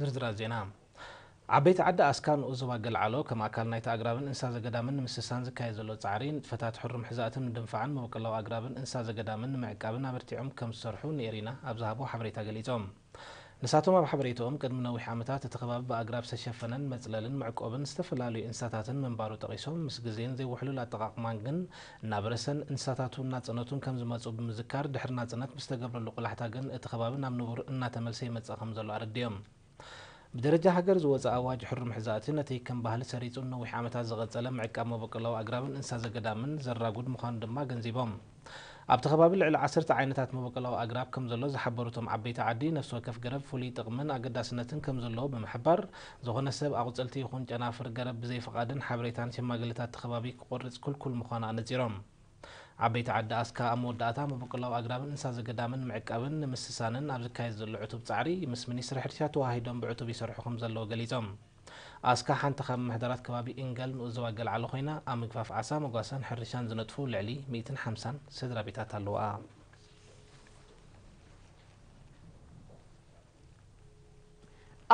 ዝርዝራት ዜና። ዓበይቲ ዓዲ ኣስካ ንኡስ ዞባ ገልዓሎ ከም ኣካል ናይቲ ኣግራብን እንስሳ ዘገዳምን ንምስሳን ዝካየድ ዘሎ ጻዕሪ፣ ንጥፈታት ሕሩም ሕዛእትን ምድንፋዕን መበቆላዊ ኣግራብን እንስሳ ዘገዳምን ንምዕቃብን ኣበርቲዖም ከም ዝሰርሑ ንኤሪና ኣብ ዝሃቦ ሓበሬታ ገሊጾም። ንሳቶም ኣብ ሓበሬታኦም፣ ቅድሚ ነዊሕ ዓመታት እቲ ከባቢ ብኣግራብ ዝተሸፈነን መጽለልን መዕቆብን ዝተፈላለዩ እንስሳታትን ምንባሩ ጠቒሶም፣ ምስ ግዜን ዘይውሕሉል ኣጠቓቕማን ግን እናበረሰን እንስሳታቱ እናጸነቱን ከም ዝመጹ ብምዝካር፣ ድሕሪ ናጽነት ብዝተገብረሉ ቆላሕታ ግን እቲ ከባቢ ናብ ንቡር እናተመልሰ ይመጽእ ከም ዘሎ ኣረዲኦም። ብደረጃ ሃገር ዝወጸ ኣዋጅ ሕሩም ሕዛእቲ ነቲ ከም ባህሊ ሰሪጹ ንነዊሕ ዓመታት ዝቐጸለ ምዕቃብ መበቆላዊ ኣግራብን እንስሳ ዘገዳምን ዘራጉድ ምዃኑ ድማ ገንዚቦም። ኣብቲ ከባቢ ልዕሊ ዓሰርተ ዓይነታት መበቆላዊ ኣግራብ ከም ዘሎ ዝሓበሩ እቶም ዓበይቲ ዓዲ፣ ነፍሲ ወከፍ ገረብ ፍሉይ ጥቕምን ኣገዳስነትን ከም ዘለዎ ብምሕባር፣ ዝኾነ ሰብ ኣቑጽልቲ ይኹን ጨናፍር ገረብ ብዘይ ፍቓድን ሓበሬታን ሽማግለታት እቲ ከባቢ ክቖርጽ ክልኩል ምዃኑ ኣነጺሮም። ዓበይቲ ዓዲ ኣስካ ኣብ መወዳእታ፣ መበቆላዊ ኣግራብን እንስሳ ዘገዳምን ንምዕቃብን ንምስሳንን ኣብ ዝካየድ ዘሎ ዕቱብ ጻዕሪ፣ ምስ ሚኒስትሪ ሕርሻ ተወሃሂዶም ብዕቱብ ይሰርሑ ከም ዘለዉ ገሊጾም። ኣስካ ሓንቲ ካብ ምምሕዳራት ከባቢ ኢንገል ንኡስ ዞባ ገልዓሎ ኮይና፣ ኣብ ምግፋፍ ዓሳ፣ መጓሰን ሕርሻን ዝነጥፉ ልዕሊ ሚእትን ሓምሳን ስድራ ቤታት ኣለውኣ።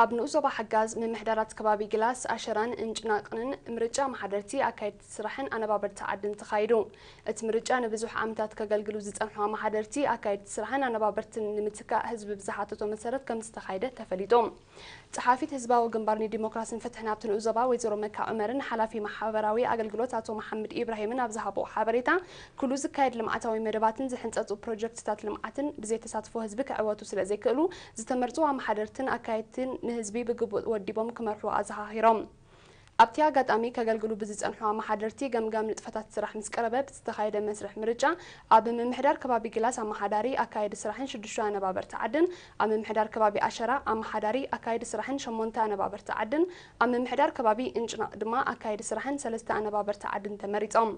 ኣብ ንኡስ ዞባ ሓጋዝ ምምሕዳራት ከባቢ ግላስ፣ ኣሸራን እንጭናቕንን ምርጫ ኣመሓደርቲ ኣካየድቲ ስራሕን ኣነባበርቲ ዓድን ተኻይዱ። እቲ ምርጫ ንብዙሕ ዓመታት ከገልግሉ ዝጸንሑ ኣመሓደርቲ ኣካየድቲ ስራሕን ኣነባበርትን ንምትካእ ህዝቢ ብዝሓተቶ መሰረት ከም ዝተኻየደ ተፈሊጡ። ጸሓፊት ህዝባዊ ግንባር ንዲሞክራስን ፍትሕን ኣብቲ ንኡስ ዞባ ወይዘሮ መካ ዑመርን ሓላፊ ማሕበራዊ ኣገልግሎት ኣቶ መሓመድ ኢብራሂምን ኣብ ዝሃቦ ሓበሬታ፣ ኩሉ ዝካየድ ልምዓታዊ መደባትን ዝሕንጸጹ ፕሮጀክትታት ልምዓትን ብዘይ ተሳትፎ ህዝቢ ክዕወቱ ስለ ዘይክእሉ፣ ዝተመርጹ ኣመሓደርትን ኣካየድትን ንህዝቢ ብግቡእ ወዲቦም ክመርሑ ኣዘኻኺሮም። ኣብቲ ኣጋጣሚ፣ ከገልግሉ ብዝጸንሑ ኣመሓደርቲ ገምጋም ንጥፈታት ስራሕ ምስ ቀረበ፣ ብዝተኻየደ መስርሕ ምርጫ፣ ኣብ ምምሕዳር ከባቢ ግላስ ኣመሓዳሪ ኣካየዲ ስራሕን ሽዱሽተ ኣነባበርቲ ዓድን፣ ኣብ ምምሕዳር ከባቢ ኣሸራ ኣመሓዳሪ ኣካየዲ ስራሕን ሸሞንተ ኣነባበርቲ ዓድን፣ ኣብ ምምሕዳር ከባቢ እንጭናቕ ድማ ኣካየዲ ስራሕን ሰለስተ ኣነባበርቲ ዓድን ተመሪጾም።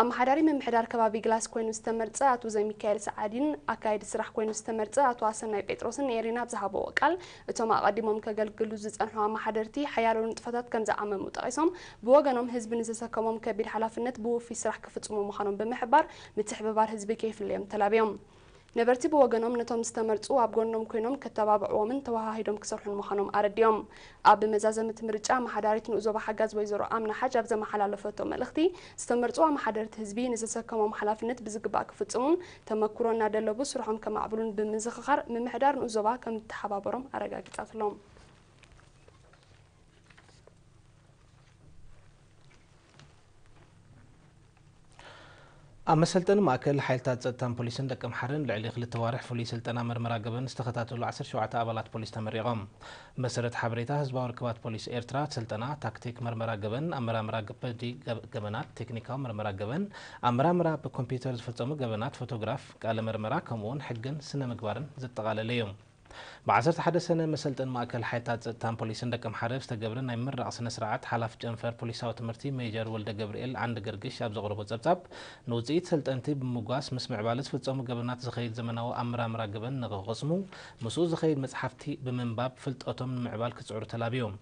ኣመሓዳሪ ምምሕዳር ከባቢ ግላስ ኮይኑ ዝተመርጸ ኣቶ ዘሚካኤል ሰዓዲን ኣካየዲ ስራሕ ኮይኑ ዝተመርጸ ኣቶ ኣሰናይ ጴጥሮስን ንኤሪና ኣብ ዝሃብዎ ቃል፣ እቶም ኣቐዲሞም ከገልግሉ ዝጸንሑ ኣመሓደርቲ ሓያሎ ንጥፈታት ከም ዝዓመሙ ጠቒሶም፣ ብወገኖም ህዝቢ ንዝሰከሞም ከቢድ ሓላፍነት ብውፉይ ስራሕ ክፍጽሙ ምዃኖም ብምሕባር፣ ምትሕብባር ህዝቢ ከይፍለዮም ተላብዮም። ነበርቲ ብወገኖም ነቶም ዝተመርጹ ኣብ ጎኖም ኮይኖም ከተባብዕዎምን ተወሃሂዶም ክሰርሑን ምዃኖም ኣረዲኦም። ኣብ መዛዘሚ እቲ ምርጫ ኣመሓዳሪት ንኡስ ዞባ ሓጋዝ ወይዘሮ ኣምና ሓጅ ኣብ ዘመሓላለፈቶ መልእኽቲ፣ ዝተመርጹ ኣመሓደርቲ ህዝቢ ንዝሰከሞም ሓላፍነት ብዝግባእ ክፍጽሙን ተመኩሮ እናደለቡ ስርሖም ከማዕብሉን ብምዝኽኻር፣ ምምሕዳር ንኡስ ዞባ ከም ዝተሓባበሮም ኣረጋጊጻትሎም። ኣብ መሰልጠኒ ማእከል ሓይልታት ጸጥታን ፖሊስን ደቀምሓረን ልዕሊ ክልተ ዋርሕ ፍሉይ ስልጠና መርመራ ገበን ዝተኸታተሉ ዓሰርተ ሸውዓተ ኣባላት ፖሊስ ተመሪቖም። መሰረት ሓበሬታ ህዝባዊ ርክባት ፖሊስ ኤርትራ፣ እቲ ስልጠና ታክቲክ መርመራ ገበን፣ ኣመራምራ ገበዲ ገብ-፣ ገበናት፣ ቴክኒካዊ መርመራ ገበን፣ ኣመራምራ ብኮምፒውተር ዝፍጸሙ ገበናት፣ ፎቶግራፍ፣ ቃለ መርመራ፣ ከምኡ'ውን ሕግን ስነ ምግባርን ዘጠቓለለ እዩ። ብ ዓሰርተ ሓደ ሰነ መሰልጠኒ ማእከል ሓይልታት ጸጥታን ፖሊስን ደቀምሓረ ዝተገብረ ናይ ምምራቕ ስነ ስርዓት፣ ሓላፊ ጨንፈር ፖሊሳዊ ትምህርቲ ሜጀር ወልደ ገብርኤል ዓንደ ገርግሽ ኣብ ዘቕረቦ ጸብጻብ፣ ንውጽኢት ሰልጠንቲ ብምምጓስ፣ ምስ ምዕባለ ዝፍጸሙ ገበናት ዝኸይድ ዘመናዊ ኣመራምራ ገበን ንኽቕስሙ፣ ምስኡ ዝኸይድ መጽሓፍቲ ብምንባብ ፍልጠቶም ንምዕባል ክጽዕሩ ተላብዮም።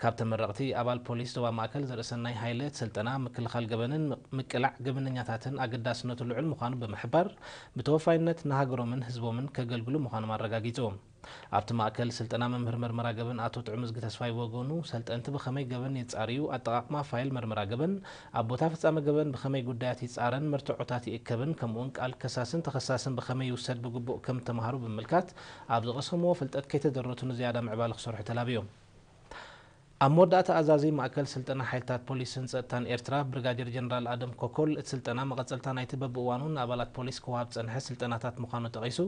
ካብ ተመረቕቲ ኣባል ፖሊስ ዞባ ማእከል ዘርእሰናይ ሃይለ፣ እቲ ስልጠና ምክልኻል ገበንን ምቅ-፣ ምቅላዕ ገበነኛታትን ኣገዳስነቱ ልዑል ምዃኑ ብምሕባር፣ ብተወፋይነት ንሃገሮምን ህዝቦምን ከገልግሉ ምዃኖም ኣረጋጊጹ። ኣብቲ ማእከል ስልጠና መምህር መርመራ ገበን ኣቶ ጥዑምዝጊ ተስፋይ ብወገኑ፣ ሰልጠንቲ ብኸመይ ገበን የጻርዩ፣ ኣጠቓቕማ ፋይል መርመራ ገበን፣ ኣብ ቦታ ፍጻመ ገበን ብኸመይ ጉዳያት ይጻረን መርትዖታት ይእከብን፣ ከምኡ'ውን ቃል ከሳስን ተኸሳስን ብኸመይ ይውሰድ ብግቡእ ከም እተምሃሩ ብምምልካት፣ ኣብ ዝቐሰምዎ ፍልጠት ከይተደረቱ ንዝያዳ ምዕባለ ክሰርሑ ተላብዮም። ኣብ መወዳእታ፣ ኣዛዚ ማእከል ስልጠና ሓይልታት ፖሊስን ጸጥታን ኤርትራ ብሪጋጀር ጀነራል ኣደም ኮኮል፣ እቲ ስልጠና መቐጸልታ ናይቲ በብእዋኑ ንኣባላት ፖሊስ ክወሃብ ዝጸንሐ ስልጠናታት ምዃኑ ጠቒሱ፣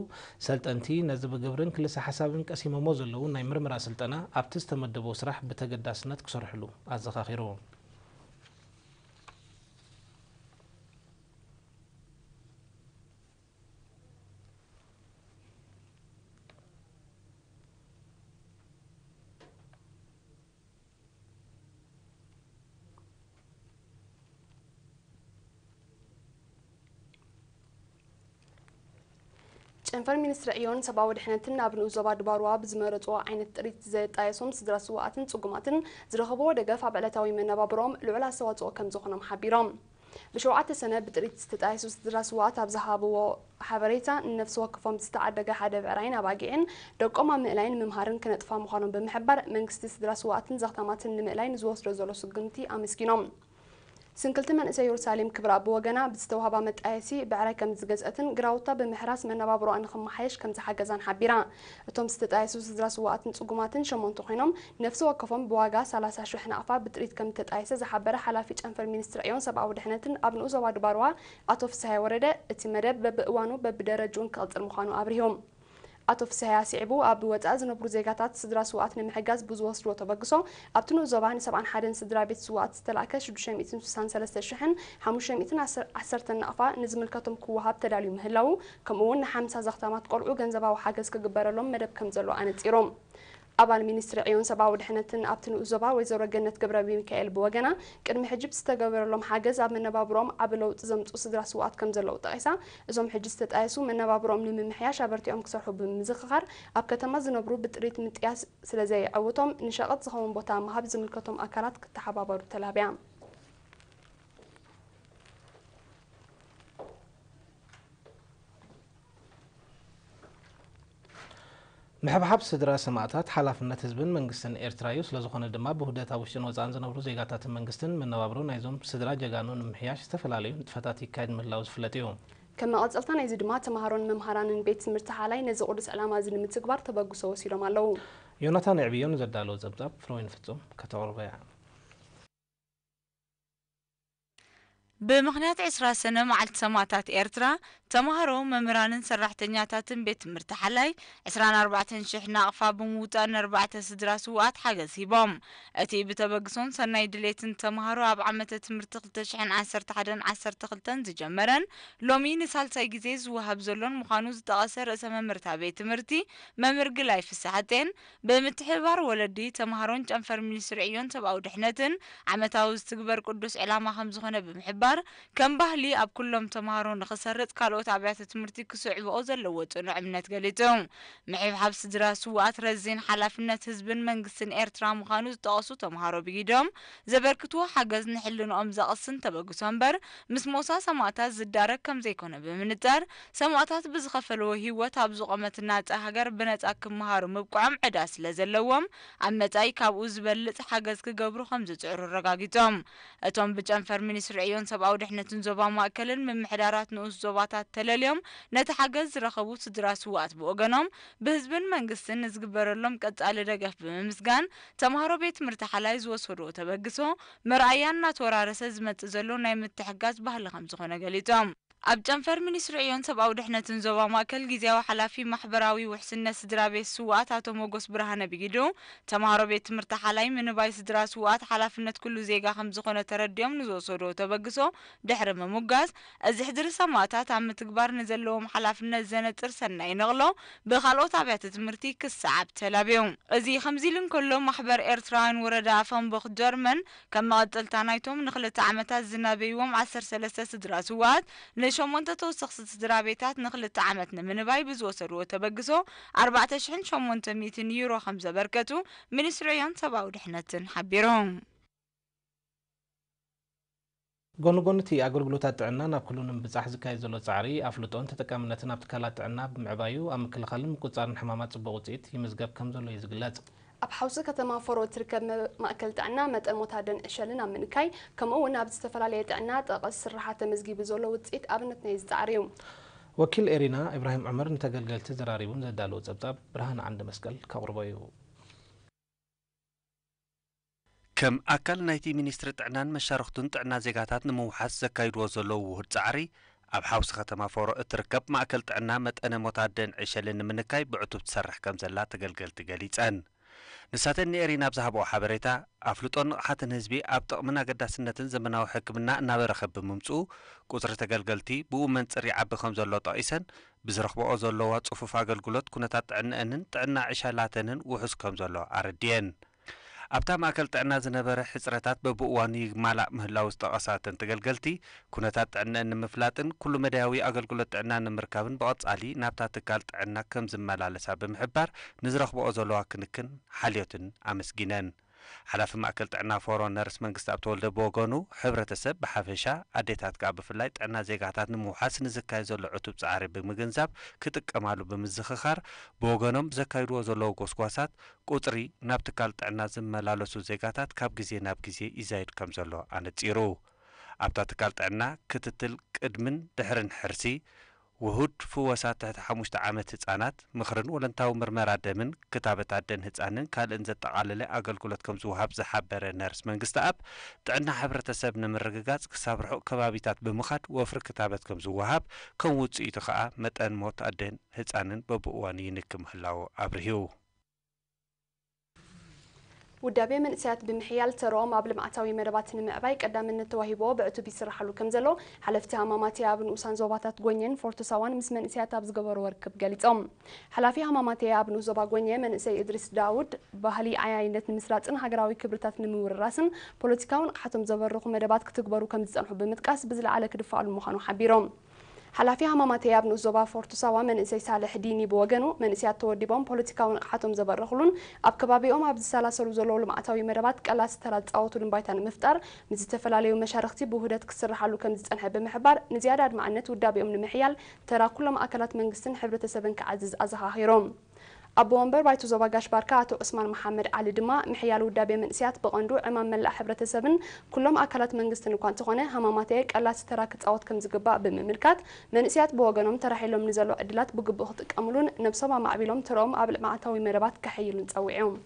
ሰልጠንቲ ነዚ ብግብርን ክልሰ ሓሳብን ቀሲሞሞ ዘለዉ ናይ ምርመራ ስልጠና ኣብቲ ዝተመደብዎ ስራሕ ብተገዳስነት ክሰርሕሉ ኣዘኻኺሩ። ጨንፈር ሚኒስትሪ ዕዮን ሰብኣዊ ድሕነትን ኣብ ንኡስ ዞባ ድባርዋ ብዝመረፅዎ ዓይነት ጥሪት ዘጣየሶም ስድራ ስውኣትን ፅጉማትን ዝረኸብዎ ደገፍ ኣብ ዕለታዊ መነባብሮኦም ልዑል ኣስተዋፅኦ ከም ዝኾኖም ሓቢሮም። ብሸውዓተ ሰነ ብጥሪት ዝተጣየሱ ስድራ ስውኣት ኣብ ዝሃብዎ ሓበሬታ፣ ንነፍሲ ወከፎም ዝተዓደገ ሓደ ብዕራይን ኣባጊዕን ደቆም ኣብ ምእላይን ምምሃርን ክነጥፋ ምዃኖም ብምሕባር፣ መንግስቲ ስድራ ስውኣትን ዘኽታማትን ንምእላይ ንዝወስዶ ዘሎ ስጉምቲ ኣመስጊኖም። ስንክልቲ መንእሰይ የሩሳሌም ክብረኣብ ብወገና፣ ብዝተዋህባ መጣየሲ ብዕራይ ከም ዝገዝአትን ግራውታ ብምሕራስ መነባብሮኣ ንኽመሓየሽ ከም ዝሓገዛን ሓቢራ። እቶም ዝተጣየሱ ስድራ ስውኣትን ጽጉማትን ሸሞንተ ኮይኖም፣ ነፍሲ ወከፎም ብዋጋ ሰላሳ ሽሕ ናቕፋ ብጥሪት ከም እተጣየሰ ዝሓበረ ሓላፊ ጨንፈር ሚኒስትሪ ዕዮን ሰብኣዊ ድሕነትን ኣብ ንኡስ ዞባ ድባርዋ ኣቶ ፍስሃየ ወረደ፣ እቲ መደብ በብእዋኑ በብደረጅኡን ክቕጽል ምዃኑ ኣብሪሆም። ኣቶ ፍስሃየ ኣስዒቡ፣ ኣብ ወጻኢ ዝነብሩ ዜጋታት ስድራ ስውኣት ንምሕጋዝ ብዝወስድዎ ተበግሶ፣ ኣብቲ ንኡስ ዞባ ን ሰብዓን ሓደን ስድራ ቤት ስውኣት ዝተላእከ ሽዱሽተ ሚእትን ስሳን ሰለስተ ሽሕን ሓሙሽተ ሚእትን ዓሰርተ ናቕፋ ንዝምልከቶም ክወሃብ ተዳልዩ ምህላዉ፣ ከምኡ እውን ንሓምሳ ዘኽታማት ቆልዑ ገንዘባዊ ሓገዝ ክግበረሎም መደብ ከም ዘሎ ኣነጺሮም። ኣባል ሚኒስትሪ ዕዮን ሰብኣዊ ድሕነትን ኣብቲ ንኡስ ዞባ ወይዘሮ ገነት ገብረ ሚካኤል ብወገና፣ ቅድሚ ሕጂ ብዝተገበረሎም ሓገዝ ኣብ መነባብሮኦም ዓቢ ለውጢ ዘምጽኡ ስድራ ስውኣት ከም ዘለዉ ጠቒሳ፣ እዞም ሕጂ ዝተጣየሱ መነባብሮኦም ንምምሕያሽ ኣበርቲዖም ክሰርሑ ብምዝኽኻር፣ ኣብ ከተማ ዝነብሩ ብጥሪት ምጥያስ ስለ ዘየዐውቶም፣ ንሸቐጥ ዝኸውን ቦታ ምሃብ ዝምልከቶም ኣካላት ክተሓባበሩ ተላብያ። ምሕብሓብ ስድራ ሰማእታት ሓላፍነት ህዝብን መንግስትን ኤርትራ እዩ። ስለዝኾነ ድማ ብውህደት ኣብ ውሽጥን ወጻእን ዝነብሩ ዜጋታትን መንግስትን መነባብሮ ናይዞም ስድራ ጀጋኑ ንምምሕያሽ ዝተፈላለዩ ንጥፈታት ይካየድ ምህላው ዝፍለጥ እዩ። ከም መቐጸልታ ናይዚ ድማ ተምሃሮን መምሃራንን ቤት ትምህርቲ ሓላይ ነዚ ቅዱስ ዕላማ እዚ ንምትግባር ተበግሶ ወሲዶም ኣለዉ። ዮናታን የዕብዮ ንዘዳለዎ ጸብጻብ ፍረወይኒ ፍጹም ከተቕርቦ እያ። ብምኽንያት ዕስራ ሰነ መዓልቲ ሰማእታት ኤርትራ፣ ተምሃሮ፣ መምህራንን ሰራሕተኛታትን ቤት ትምህርቲ ሓላይ ዕስራን ኣርባዕተን ሽሕ ናቕፋ ብምውጻእ ንኣርባዕተ ስድራ ስውኣት ሓገዝ ሂቦም። እቲ ብተበግሶን ሰናይ ድሌትን ተምሃሮ ኣብ ዓመተ ትምህርቲ ክልተ ሽሕን ዓሰርተ ሓደን ዓሰርተ ክልተን ዝጀመረን ሎሚ ንሳልሳይ ግዜ ዝወሃብ ዘሎን ምዃኑ ዝጠቐሰ ርእሰ መምህርታ ቤት ትምህርቲ መምህር ግላይ ፍስሓጼን፣ ብምትሕብባር ወለዲ፣ ተምሃሮን ጨንፈር ሚኒስትሪ ዕዮን ሰብኣዊ ድሕነትን ዓመታዊ ዝትግበር ቅዱስ ዕላማ ከም ዝኾነ ብምሕባር፣ ከም ባህሊ ኣብ ኩሎም ተምሃሮ ንኽሰርጽ ካልኦት ኣብያተ ትምህርቲ ክስዕብኦ ዘለዎ ጽኑዕ እምነት ገሊጹ። ምሕብሓብ ስድራ ስውኣት ረዚን ሓላፍነት ህዝብን መንግስትን ኤርትራ ምዃኑ ዝጠቐሱ ተምሃሮ ብጊዶም፣ ዘበርክትዎ ሓገዝ ንሕልንኦም ዘቕስን ተበግሶ እምበር፣ ምስ ሞሳ ሰማእታት ዝዳረግ ከም ዘይኮነ ብምንጻር፣ ሰማእታት ብዝኸፈልዎ ህይወት ኣብ ዝቖመት ናጻ ሃገር ብነጻ ክመሃሩ ምብቅዖም ዕዳ ስለ ዘለዎም፣ ኣብ መጻኢ ካብኡ ዝበልጽ ሓገዝ ክገብሩ ከም ዝጽዕሩ ኣረጋጊጾም። እቶም ብጨንፈር ሚኒስትሪ ዕዮን ሰብኣዊ ድሕነትን ዞባ ማእከልን ምምሕዳራት ንኡስ ዞባታት ተለልዮም ነቲ ሓገዝ ዝረኸቡ ስድራ ስውኣት ብወገኖም፣ ብህዝብን መንግስትን ንዝግበረሎም ቀጻሊ ደገፍ ብምምስጋን፣ ተምሃሮ ቤት ትምህርቲ ሓላይ ዝወሰድዎ ተበግሶ መርኣያ እናተወራረሰ ዝመጽእ ዘሎ ናይ ምትሕጋዝ ባህሊ ከም ዝኾነ ገሊጾም። ኣብ ጨንፈር ሚኒስትሪ ዕዮን ሰብኣዊ ድሕነትን ዞባ ማእከል ግዝያዊ ሓላፊ ማሕበራዊ ውሕስነት ስድራ ቤት ስውኣት ኣቶ ሞጎስ ብርሃነ ብጊዱ፣ ተምሃሮ ቤት ትምህርቲ ሓላይ ምንባይ ስድራ ስውኣት ሓላፍነት ኩሉ ዜጋ ከም ዝኾነ ተረዲኦም ንዝወሰድዎ ተበግሶ ድሕሪ ምሙጋስ፣ እዚ ሕድሪ ሰማእታት ኣብ ምትግባር ንዘለዎም ሓላፍነት ዘነጽር ሰናይ ነቕሎ ብኻልኦት ኣብያተ ትምህርቲ ክሰዓብ ተላብዩ። እዚ ከምዚ ኢሉ እንከሎ፣ ማሕበር ኤርትራውያን ወረዳ ኣፈንቦኽ ጀርመን ከም መቐጸልታ ናይቶም ንኽልተ ዓመታት ዝናበይዎም ዓሰርተ ሰለስተ ስድራ ስውኣት ንሸሞንተ ተወሰኽቲ ስድራ ቤታት ንኽልተ ዓመት ንምንባይ ብዝወሰድዎ ተበግሶ ኣርባዕተ ሽሕን ሸሞንተ ሚእትን ዩሮ ከም ዘበርከቱ ሚኒስትሪ ዕዮን ሰብኣዊ ድሕነትን ሓቢሩ። ጎኒ ጎኒ እቲ ኣገልግሎታት ጥዕና ናብ ኩሉ ንምብጻሕ ዝካየድ ዘሎ ጻዕሪ፣ ኣፍልጦን ተጠቃምነትን ኣብ ትካላት ጥዕና ብምዕባዩ፣ ኣብ ምክልኻልን ምቁጽጻርን ሕማማት ጽቡቕ ውጽኢት ይምዝገብ ከም ዘሎ እዩ ዝግለጽ። ኣብ ሓውሲ ከተማ ፎሮ እትርከብ መ-፣ ማእከል ጥዕና መጠን ሞታደን ዕሸልን ኣብ ምንካይ፣ ከምኡ እውን ኣብ ዝተፈላለየ ጥዕና ጠቐስ ስርሓት ተመዝጊቡ ዘሎ ውጽኢት ኣብነት ናይዚ ጻዕሪ እዩ። ወኪል ኤሪና ኢብራሂም ዑመር ንተገልገልቲ ዘራሪቡን ዘዳለዎ ጸብጻብ ብርሃን ዓንደ መስቀል ከቕርቦ እዩ። ከም ኣካል ናይቲ ሚኒስትሪ ጥዕናን መሻርኽቱን ጥዕና ዜጋታት ንምውሓስ ዘካይድዎ ዘለዉ ውሁድ ጻዕሪ፣ ኣብ ሓውሲ ከተማ ፎሮ እትርከብ ማእከል ጥዕና መጠነ ሞታደን ዕሸልን ንምንካይ ብዕቱብ ትሰርሕ ከም ዘላ ተገልገልቲ ገሊጸን። ንሳተን ንኤሪና ኣብ ዝሃብኦ ሓበሬታ፣ ኣፍልጦን ንቕሓትን ህዝቢ ኣብ ጥቕምን ኣገዳስነትን ዘመናዊ ሕክምና እናበረኸ ብምምጽኡ፣ ቁጽሪ ተገልገልቲ ብኡ መንጽር ይዓቢ ከም ዘሎ ጠቒሰን፣ ብዝረኽብኦ ዘለዋ ጽፉፍ ኣገልግሎት ኩነታት ጥዕነአንን ጥዕና ዕሸላተንን ውሑስ ከም ዘሎ ኣረድየን። ኣብታ ማእከል ጥዕና ዝነበረ ሕጽረታት በብእዋኑ ይማላእ ምህላው ዝጠቐሳ እተን ተገልገልቲ፣ ኩነታት ጥዕነአን ንምፍላጥን ኩሉ መዳያዊ ኣገልግሎት ጥዕና ንምርካብን ብቐጻሊ ናብታ ትካል ጥዕና ከም ዝመላለሳ ብምሕባር፣ ንዝረኽብኦ ዘለዋ ክንክን ሓልዮትን ኣመስጊነን። ሓላፊ ማእከል ጥዕና ፎሮ ነርስ መንግስቲ ኣብ ተወልደ ብወገኑ፣ ሕብረተሰብ ብሓፈሻ ኣዴታት ከኣ ብፍላይ ጥዕና ዜጋታት ንምውሓስ ንዝካየድ ዘሎ ዕቱብ ጻዕሪ ብምግንዛብ ክጥቀማሉ ብምዝኽኻር፣ ብወገኖም ዘካይድዎ ዘለዉ ጎስጓሳት ቁጽሪ ናብ ትካል ጥዕና ዝመላለሱ ዜጋታት ካብ ግዜ ናብ ግዜ ይዛይድ ከም ዘሎ ኣነጺሩ። ኣብታ ትካል ጥዕና ክትትል ቅድምን ድሕርን ሕርሲ፣ ውሁድ ፍወሳ ትሕቲ ሓሙሽተ ዓመት ህጻናት፣ ምኽርን ወለንታዊ ምርመራ ደምን ክታበት ኣደን ህጻንን ካልእን ዘጠቓለለ ኣገልግሎት ከም ዝወሃብ ዝሓበረ ነርስ መንግስተኣብ፣ ጥዕና ሕብረተሰብ ንምርግጋጽ ክሳብ ርሑቕ ከባቢታት ብምኻድ ወፍሪ ክታበት ከም ዝወሃብ፣ ከም ውጽኢቱ ከኣ መጠን ሞት ኣደን ህጻንን በብእዋኑ ይንኪ ምህላዉ ኣብሪሁ። ውዳቤ መንእሰያት ብምሕያል ተርኦም ኣብ ልምዓታዊ መደባት ንምዕባይ ቀዳምነት ተዋሂቦ ብዕቱብ ይስራሓሉ ከም ዘሎ ሓለፍቲ ሃማማትያ ኣብ ንኡሳን ዞባታት ጎኘን ፎርቶ ሳዋን ምስ መንእሰያት ኣብ ዝገበርዎ ርክብ ገሊጾም። ሓላፊ ሃማማትያ ኣብ ንኡስ ዞባ ጎኘ መንእሰይ እድሪስ ዳውድ፣ ባህሊ ዓያይነት ንምስራጽን ሃገራዊ ክብርታት ንምውርራስን ፖለቲካዊ ንቕሓቶም ዘበርኹ መደባት ክትግበሩ ከም ዝጸንሑ ብምጥቃስ ብዝለዓለ ክድፍኣሉ ምዃኑ ሓቢሮም። ሓላፊ ሃማማተይ ኣብ ንኡስ ዞባ ፎርቶ ሳዋ መንእሰይ ሳልሕ ዲኒ ብወገኑ፣ መንእሰያት ተወዲቦም ፖለቲካዊ ንቕሓቶም ዘበረኹሉን ኣብ ከባቢኦም ኣብ ዝሰላሰሉ ዘለዉ ልምዓታዊ መደባት ቀላሲ ተራ ዝጻወቱሉን ባይታ ንምፍጣር ምስ ዝተፈላለዩ መሻርኽቲ ብውህደት ክስርሓሉ ከም ዝጸንሐ ብምሕባር፣ ንዝያዳ ኣድማዕነት ውዳቤኦም ንምሕያል ተራ ኩሎም ኣካላት መንግስትን ሕብረተሰብን ክዓዝዝ ኣዘኻኺሮም። ኣቦ ወንበር ባይቶ ዞባ ጋሽ ባርካ ኣቶ ዑስማን መሓመድ ዓሊ ድማ፣ ምሕያል ውዳቤ መንእሰያት ብቐንዱ ዕማም መላእ ሕብረተሰብን ኩሎም ኣካላት መንግስትን እኳ እንተኾነ፣ ሃማማተየ ቀላሲ ተራ ክጻወት ከም ዝግባእ ብምምልካት፣ መንእሰያት ብወገኖም ተራሒሎም ንዘሎ ዕድላት ብግቡእ ክጥቀምሉን ነብሶም ኣማዕቢሎም ተርኦም ኣብ ልምዓታዊ መደባት ከሐይሉን ጸዊዖም።